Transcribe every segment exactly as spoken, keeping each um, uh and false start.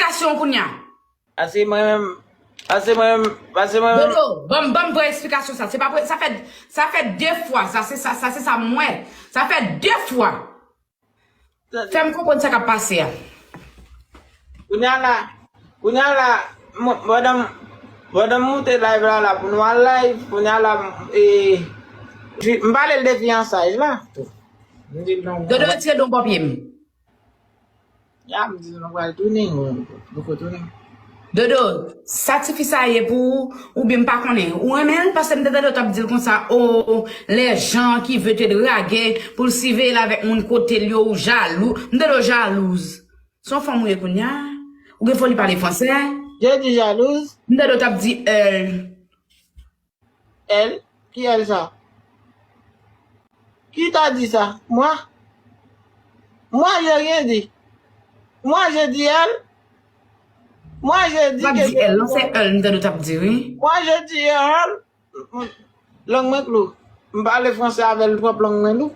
Eksplikasyon kounye a. Pase mwen menm, pase mwen menm, pase mwen menm. Dodo, ban m, ban m vrè eksplikasyon sa. Se pa vre, sa fè, sa fè de fwa, sa se sa, sa se sa m wè. Sa fè de fwa. Fè m konprann sa k ap pase a. Kounye a la, kounye a la, m, pandan m, pandan m moute live la, la, pou nou al live, kounye a la, m, e, fi, m pale l de fiyansay la. M di l non. Dodo retire don bò pye m. Ya, m di l nou pral tounen, nou, nou ko tounen. Dodo, sa tifi sa ye pou ou, oubyen m pa konnen. Ou renmen l? Paske m te tande w t ap di l konsa, o, les gens qui veulent te draguer, pou l siveye l avèk moun kote l yo, ou jalou. M tande w jalouz. Se yon fanm ou ye kounye a? Ou gen foli pale fransè? Je di jalouz. M tande w t ap di, euh, Elle? Qui elle ça? Qui t'a dit ça? Moi? Moi, j'ai rien dit. Moi, j'ai dit elle. Moi, j'ai dit pa que di je elle, non, se elle, m tande w t ap di, wi. Moi, j'ai dit elle. Lang mwen klou. M pale fransè avè l twòp, lang mwen lou.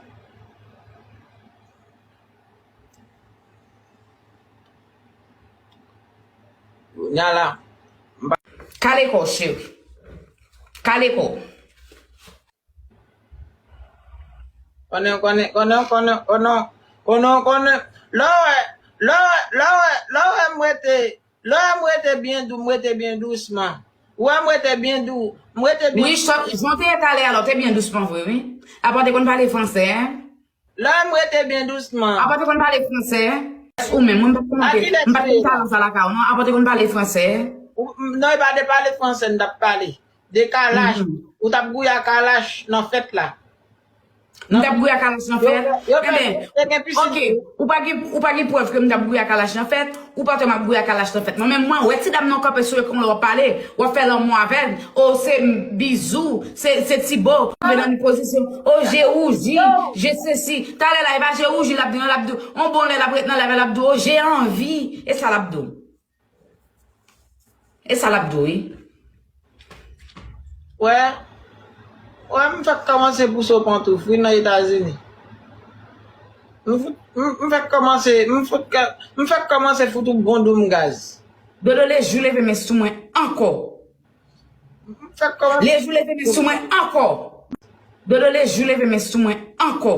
Kounye a la. Kale kò w, cheri. Kale kò w. Konnen, konnen, konnen, konnen, konnen, konnen, konnen. Lè w wè, lè w wè, lè w wè, lè w wè m rete, lè w wè m rete byen dou, m rete byen dousman. Ou wè m rete byen dou, m rete byen. Wi, jan w te ye talè a la, w te byen dousman vre, wi. Apa w te konn pale fransè, en? Lè m rete byen dousman. Apa w te konn pale fransè? Ou menm, mwen m pa t konn, m pa t konn talan sa lakay ou, non. Apa w te konn pale fransè? Ou, m, non, e pa de pale fransè m t ap pale. De kalach. Mhm. Ou t ap gouye a kalach nan fèt la. M t ap gouye a kalach nan fèt? Yo, yo, yo, yo gen pisin. Enben, oke, ou pa gen, ou pa gen prèv ke m t ap gouye a kalach nan fèt? Ou pa t wè m ap gouye a kalach nan fèt. Mwen menm, mwen wè ti dam nan kanpe sou ekran w ap pale, w ap fè lanmou avè l. O, se bizou, se, se ti bo. Rive nan pozisyon, o, je rougi, je sesi. Talè la, e pa je rougi l ap di, non, l ap di, on bon lè l ap ret nan live la, l ap di, o, je anvi. E sa l ap di w. E sa l ap di w, wi. Wè, wè, m fèk kòmanse pouse w pantouf, wi, nan Etazini. M fout, m, m fèk kòmanse, m fout, m fèk kòmanse fout ou bon doum gaz. Dodo, lejou leve men sou mwen ankò. M fèk kòmanse. Lejou leve men sou mwen ankò. Dodo, lejou leve men sou mwen ankò.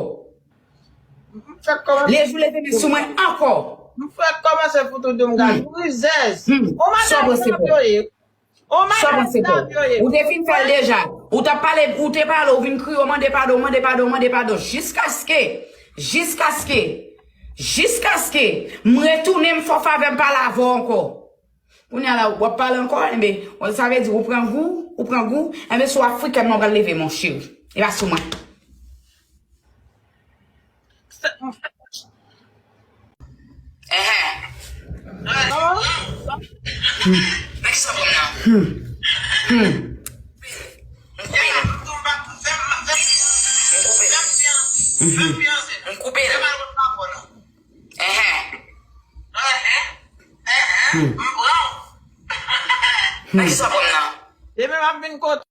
M fèk kòmanse. Lejou leve men sou mwen ankò. M fèk kòmanse fout ou doum gaz. Hmm. Ou rizèz. Hmm. Ou madanm dam yo ye. Ou madanm dam yo ye. Ou te fin fè l deja. Ou t ap pale, ou te pale, ou vin kriye, ou mande padon, ou mande padon, ou mande padon. Jiskaske, jiskaske, jiskaske m retounen, m fè w favè, m pale avè w ankò. Kounye a la, w ap pale ankò, enben, sa vle di ou pran gou, ou pran gou, enben, sou afrikèn mwen pral leve, monchè. E pa sou mwen. Enhen. Nan ki sa bon nan? Hmm. Hmm. M koupe l. M koupe l. Enhen. Hmm. Nan ki sa bon nan? Demen m ap vin kote.